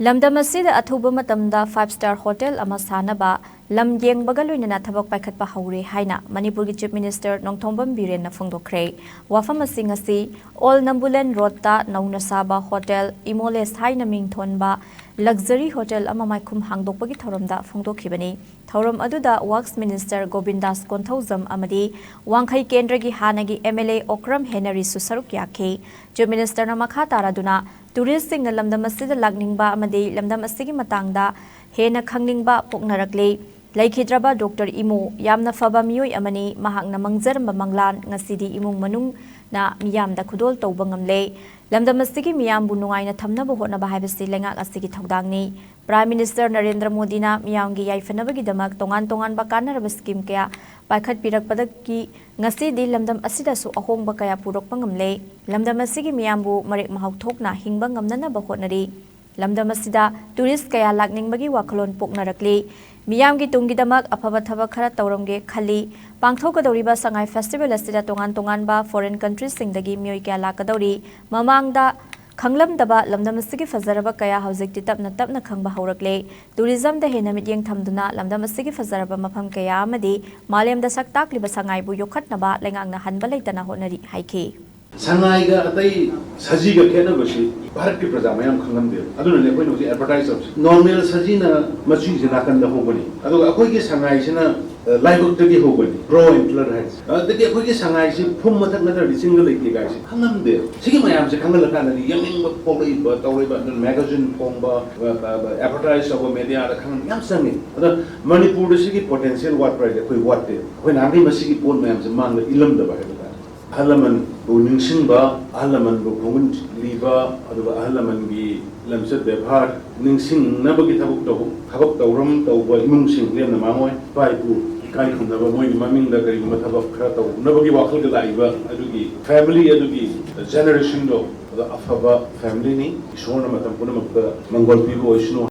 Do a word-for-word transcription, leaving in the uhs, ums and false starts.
ꯂꯝꯗꯝ ꯑꯁꯤꯗ ꯑꯊꯨꯕ ꯃꯇꯝꯗ five star hotel ꯑꯃ ꯁꯥꯅꯕ ꯂꯝ ꯌꯦꯡꯕꯒ ꯂꯣꯏꯅꯅ ꯊꯕꯛ ꯄꯥꯏꯈꯠꯄ ꯍꯧꯔꯦ ꯍꯥꯏꯅ ꯃꯅꯤꯄꯨꯔꯒꯤ Chief Minister ꯅꯣꯡꯊꯣꯝꯕꯝ ꯕꯤꯔꯦꯟꯅ ꯐꯣꯡꯗꯣꯛꯈ꯭ꯔꯦ꯫ ꯋꯥꯐꯝ ꯑꯁꯤ ꯉꯁꯤ Old Nambulen Roadꯇ ꯅꯧꯅ ꯁꯥꯕ Hotel Imoles ꯍꯥꯏꯅ ꯃꯤꯡ ꯊꯣꯟꯕ luxury hotel ꯑꯃ ꯃꯥꯏꯈꯨꯝ ꯍꯥꯡꯗꯣꯛꯄꯒꯤ ꯊꯧꯔꯝꯗ ꯐꯣꯡꯗꯣꯛꯈꯤꯕꯅꯤ꯫ ꯊꯧꯔꯝ ꯑꯗꯨꯗ Works Minister ꯒꯣꯕꯤꯟꯗꯥꯁ ꯀꯣꯟꯊꯧꯖꯝ ꯑꯃꯗꯤ ꯋꯥꯡꯈꯩ ꯀꯦꯟꯗ꯭ꯔꯒꯤ ꯍꯥꯟꯅꯒꯤ MLA ꯑꯣꯀ꯭ꯔꯝ ꯍꯦꯅꯔꯤꯁꯨ ꯁꯔꯨꯛ ꯌꯥꯈꯤ꯫ Chief Ministerꯅ ꯃꯈꯥ ꯇꯥꯔꯗꯨꯅ touristꯁꯤꯡꯅ ꯂꯝꯗꯝ ꯑꯁꯤꯗ ꯂꯥꯛꯅꯤꯡꯕ ꯑꯃꯗꯤ ꯂꯝꯗꯝ ꯑꯁꯤꯒꯤ ꯃꯇꯥꯡꯗ ꯍꯦꯟꯅ ꯈꯪꯅꯤꯡꯕ ꯄꯣꯛꯅꯔꯛꯂꯤ꯫ ꯂꯩꯈꯤꯗ꯭ꯔꯕ Doctor ꯏꯃꯣ ꯌꯥꯝꯅ ꯐꯕ ꯃꯤꯑꯣꯏ ꯑꯃꯅꯤ꯫ ꯃꯍꯥꯛꯅ ꯃꯪꯖꯔꯝꯕ ꯃꯪꯂꯥꯟ ꯉꯁꯤꯗꯤ ꯏꯃꯨꯡ ꯃꯅꯨꯡꯅ ꯃꯤꯌꯥꯝꯗ ꯈꯨꯗꯣꯜ ꯇꯧꯕ ꯉꯝꯂꯦ꯫ ꯂꯝꯗꯝ ꯑꯁꯤꯒꯤ ꯃꯤꯌꯥꯝꯕꯨ ꯅꯨꯡꯉꯥꯏꯅ ꯊꯝꯅꯕ ꯍꯣꯠꯅꯕ ꯍꯥꯏꯕꯁꯤ ꯂꯩꯉꯥꯛ ꯑꯁꯤꯒꯤ ꯊꯧꯗꯥꯡꯅꯤ꯫ Prime Minister ꯅꯔꯦꯟꯗ꯭ꯔ ꯃꯣꯗꯤꯅ ꯃꯤꯌꯥꯝꯒꯤ ꯌꯥꯏꯐꯅꯕꯒꯤꯗꯃꯛ ꯇꯣꯉꯥꯟ ꯇꯣꯉꯥꯟꯕ ꯀꯥꯟꯅꯔꯕ scheme ꯀꯌꯥ ꯄꯥꯏꯈꯠꯄꯤꯔꯛꯄꯗꯒꯤ ꯉꯁꯤꯗꯤ ꯂꯝꯗꯝ ꯑꯁꯤꯗꯁꯨ ꯑꯍꯣꯡꯕ ꯀꯌꯥ ꯄꯨꯔꯛꯄ ꯉꯝꯂꯦ꯫ ꯂꯝꯗꯝ ꯑꯁꯤꯒꯤ ꯃꯤꯌꯥꯝꯕꯨ ꯃꯔꯦꯛ ꯃꯍꯥꯎ ꯊꯣꯛꯅ ꯍꯤꯡꯕ ꯉꯝꯅꯅꯕ ꯍꯣꯠꯅꯔꯤ꯫ ꯂꯝꯗꯝ ꯑꯁꯤꯗ tourist ꯀꯌꯥ ꯂꯥꯛꯅꯤꯡꯕꯒꯤ ꯋꯥꯈꯜꯂꯣꯟ ꯄꯣꯛꯅꯔꯛꯂꯤ꯫ ꯃꯤꯌꯥꯝꯒꯤ ꯇꯨꯡꯒꯤꯗꯃꯛ ꯑꯐꯕ ꯊꯕꯛ ꯈꯔ ꯇꯧꯔꯝꯒꯦ ꯈꯜꯂꯤ꯫ ꯄꯥꯡꯊꯣꯛꯀꯗꯧꯔꯤꯕ ꯁꯉꯥꯏ festival ꯑꯁꯤꯗ ꯇꯣꯉꯥꯟ ꯇꯣꯉꯥꯟꯕ foreign countriesꯁꯤꯡꯗꯒꯤ ꯃꯤꯑꯣꯏ ꯀꯌꯥ ꯂꯥꯛꯀꯗꯧꯔꯤ꯫ ꯃꯃꯥꯡꯗ ꯈꯪꯂꯝꯗꯕ ꯂꯝꯗꯝ ꯑꯁꯤꯒꯤ ꯐꯖꯔꯕ ꯀꯌꯥ ꯍꯧꯖꯤꯛꯇꯤ ꯇꯞꯅ ꯇꯞꯅ ꯈꯪꯕ ꯍꯧꯔꯛꯂꯦ꯫ Tourismꯗ ꯍꯦꯟꯅ ꯃꯤꯠꯌꯦꯡ ꯊꯝꯗꯨꯅ ꯂꯝꯗꯝ ꯑꯁꯤꯒꯤ ꯐꯖꯔꯕ ꯃꯐꯝ ꯀꯌꯥ ꯑꯃꯗꯤ ꯃꯥꯂꯦꯝꯗ ꯁꯛ ꯇꯥꯛꯂꯤꯕ ꯁꯉꯥꯏꯕꯨ ꯌꯣꯛꯈꯠꯅꯕ ꯂꯩꯉꯥꯛꯅ ꯍꯟꯕ ꯂꯩꯇꯅ ꯍꯣꯠꯅꯔꯤ ꯍꯥꯏꯈꯤ꯫ ꯁꯉꯥꯏꯒ ꯑꯇꯩ ꯁꯖꯤꯒ ꯈꯦꯠꯅꯕꯁꯤ ꯚꯥꯔꯠꯀꯤ ꯄ꯭ꯔꯖꯥ ꯃꯌꯥꯝ ꯈꯪꯂꯝꯗꯦꯕ꯫ ꯑꯗꯨꯅꯅꯦ ꯑꯩꯈꯣꯏꯅ ꯍꯧꯖꯤꯛ advertise ꯇꯧꯔꯤꯁꯦ꯫ Normal ꯁꯖꯤꯅ ꯃꯆꯨꯁꯦ ꯅꯥꯀꯟꯗ ꯍꯧꯕꯅꯤ, ꯑꯗꯨꯒ ꯑꯩꯈꯣꯏꯒꯤ ꯁꯉꯥꯏꯁꯤꯅ, ꯑ, ꯂꯥꯏꯕꯛꯇꯒꯤ ꯍꯧꯕꯅꯤ, pro antler ꯍꯥꯏꯁꯦ꯫ ꯑꯗꯒꯤ ꯑꯩꯈꯣꯏꯒꯤ ꯁꯉꯥꯏꯁꯤ ꯐꯨꯝ ꯃꯊꯛ ꯅꯠꯇ꯭ꯔꯗꯤ ꯆꯤꯡꯗ ꯂꯩꯇꯦ ꯀꯥꯏꯁꯦ ꯈꯪꯂꯝꯗꯦꯕ꯫ ꯁꯤꯒꯤ ꯃꯌꯥꯝꯁꯦ ꯈꯪꯍꯜꯂꯀꯥꯟꯗꯗꯤ ꯌꯦꯡꯅꯤꯡꯕ ꯄꯣꯛꯂꯛꯏꯕ, ꯇꯧꯔꯛꯏꯕ꯫ ꯑꯗꯨꯅ magazine ꯐꯣꯡꯕ, ꯑ, ꯑ, ꯑ, advertise ꯇꯧꯕ, mediaꯗ ꯈꯪꯍꯟꯕ ꯌꯥꯝ ꯆꯪꯉꯤ꯫ ꯑꯗ ꯃꯅꯤꯄꯨꯔꯗ ꯁꯤꯒꯤ potential ꯋꯥꯠꯄ꯭ꯔꯥ ꯍꯥꯏꯗꯤ ꯑꯩꯈꯣꯏ ꯋꯥꯠꯇꯦ꯫ ꯑꯩꯈꯣꯏ ꯅꯍꯥꯟꯈꯩ ꯃꯁꯤꯒꯤ ꯄꯣꯠ ꯃꯌꯥꯝꯁꯦ ꯃꯥꯡꯗ ꯏꯜꯂꯝꯗꯕ ꯍꯥꯏꯕ ꯇꯥꯔꯦ꯫ ꯑꯍꯜ ꯂꯃꯟꯕꯨ ꯅꯤꯡꯁꯤꯡꯕ, ꯑꯍꯜ ꯂꯃꯟꯕꯨ ꯈꯣꯡꯒꯨꯜ ꯂꯤꯕ, ꯑꯗꯨꯒ ꯑꯍꯜ ꯂꯃꯟꯒꯤ ꯂꯝꯆꯠ ꯕꯦꯕꯥꯔ ꯅꯤꯡꯁꯤꯡꯅꯕꯒꯤ ꯊꯕꯛ ꯇꯧ-, ꯊꯕꯛ ꯊꯧꯔꯝ ꯇꯧꯕ ꯏꯃꯨꯡꯁꯤꯡ ꯂꯦꯝꯅ ꯃꯥꯡꯂꯣꯏ꯫ ꯏꯄꯥ ꯏꯄꯨ ꯏꯀꯥꯏ ꯈꯨꯝꯅꯕ, ꯃꯣꯏꯒꯤ ꯃꯃꯤꯡꯗ ꯀꯔꯤꯒꯨꯝꯕ ꯊꯕꯛ ꯈꯔ ꯇꯧꯅꯕꯒꯤ ꯋꯥꯈꯜꯗ ꯂꯥꯛꯏꯕ ꯑꯗꯨꯒꯤ family, ꯑꯗꯨꯒꯤ generationꯗꯣ, ꯑꯗꯣ ꯑꯐꯕ familyꯅꯤ꯫ ꯏꯁꯣꯔꯅ ꯃꯇꯝ ꯄꯨꯝꯅꯃꯛꯇ ꯃꯪꯒꯣꯜ ꯄꯤꯕ ꯑꯣꯏꯁꯅꯨ꯫